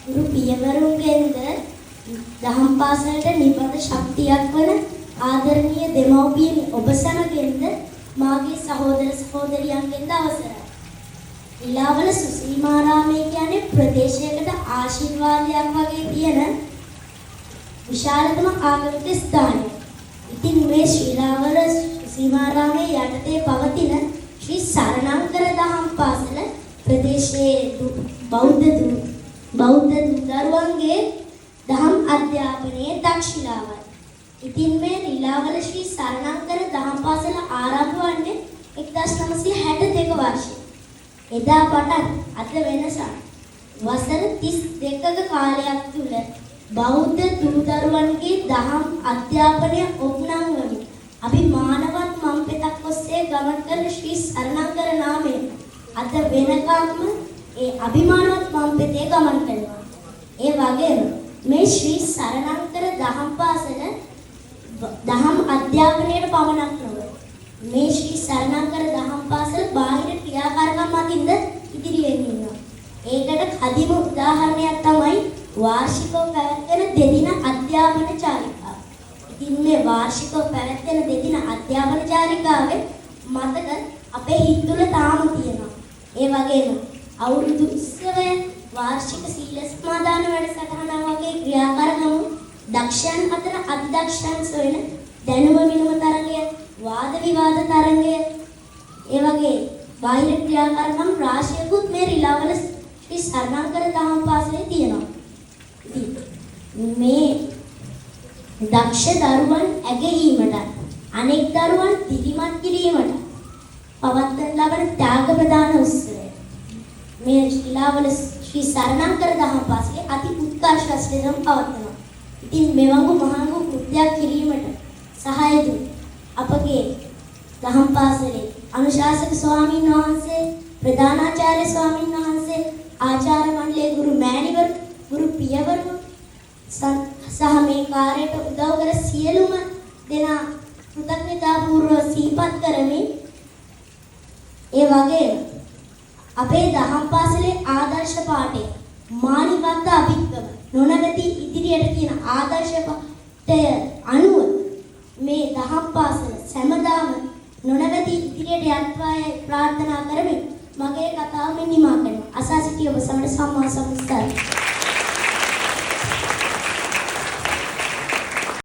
ගුරු පියවරුන්ගෙන්ද දහම් පාසලට නිබඳ ශක්තියක් වන ආදරණීය දෙමව්පියනි ඔබ සැමගෙන්ද මාගේ සහෝදර සහෝදරියන්ගෙන්ද අවසරයි. රිලාවල සුසීමාරාමය කියන්නේ ප්‍රදේශයකට ආශිර්වාදයක් වගේ තියෙන විශාලතම ආගමික ස්ථානය. ඉතින් මේ ශ්‍රීලාවල සුසීමාරාමයේ යටතේ පවතින ශ්‍රී සරණංකර දහම් පාසල ප්‍රදේශයේ බෞද්ධ බෞද්ධ දරුවන්ගේ දහම් අධ්‍යාපනයේ දක්ෂිලාවයි. ඉතින් මේ රිලාවල ශ්‍රී සරණංකර දහම් පාසල ආරම්භ වන්නේ 1962 වර්ෂයේ. එදා පටන් අද වෙනසක් වසර 32ක කාලයක් තුල බෞද්ධ දූ දරුවන්ගේ දහම් අධ්‍යාපනය ඔප්නංවමින් අපි මානවත් මංපෙතක් ඔස්සේ ගමන් කරන ශ්‍රී සරණංකර නාමය අද වෙනකම්ම ඒ අභිමානවත් මංපෙතේ ගමන් කරනවා. ඒ වගේම මේ ශ්‍රී සරණංකර දහම් පාසල දහම් අධ්‍යාපනයට පමණක් නොව මේ ශ්‍රී සරණංකර දහම් පාසල බාහිර ක්‍රියාකාරකම් අතින්ද ඉදිරියෙන් ඉන්නවා. ඒකට කදිම උදාහරණයක් තමයි වාර්ෂිකව පැවැත්වෙන දෙදින අධ්‍යාපන චාරිකාව. ඉතින් මේ වාර්ෂිකව පැවැත්වෙන දෙදින අධ්‍යාපන චාරිකාවේ මතක අපේ හිත තුළ තාම තියෙනවා. ඒ වගේම අවුරුදු උත්සවය, වාර්ෂික සීල සමාදාන වැඩසටහන වගේ ක්‍රියාකාරකම් දක්ෂයන් අතර අතිදක්ෂයන් සොයන දැනුම විනුම තරගය, වාද විවාද තරගය, ඒ වගේ බාහිර ක්‍රියාකාරකම් රාශියකුත් මේ රිලාවල ශ්‍රී සරණංකර දහම් පාසලේ තියෙනවා. ඉතින් මේ දක්ෂ දරුවන් ඇගයීමට අනෙක් දරුවන් දිරිමත් කිරීමට පවත්වන ලබන ත්‍යාග ප්‍රදාන උත්සවය මේ ශ්‍රීලාවල ශ්‍රී සරණංකර දහම් පාසලේ අති උත්කර්ෂ ලෙසම පවත්වනවා. ඉතින් මෙවඟු මහඟු කෘත්‍යයක් කිරීමට සහාය දුන් අපගේ දහම් පාසලේ අනුශාසක ස්වාමීන් වහන්සේ, ප්‍රධානාචාර්ය ස්වාමීන් වහන්සේ, ආචාර්ය මණ්ඩලයේ ගුරු මෑණිවරු, ගුරු පියවරු සහ මේ කාර්යයට උදව් කර සියලුම දෙනා කෘතඥතාපූර්ව සිහිපත් කරමින්, ඒ වගේම අපේ දහම් පාසලේ ආදර්ශ පාඨය මානිවත්ත අභික්කම නොනවති ඉදිරියට කියන ආදර්ශ පාඨය අනුව මේ දහම් පාසල සෑමදාම නොනවති ඉදිරියට යත්වායි ප්‍රාර්ථනා කරමින් මගේ කතාව මෙන් නිමා කරනවා. අසා සිටි ඔබ සැමට සම්මා සම්බුද්ධ.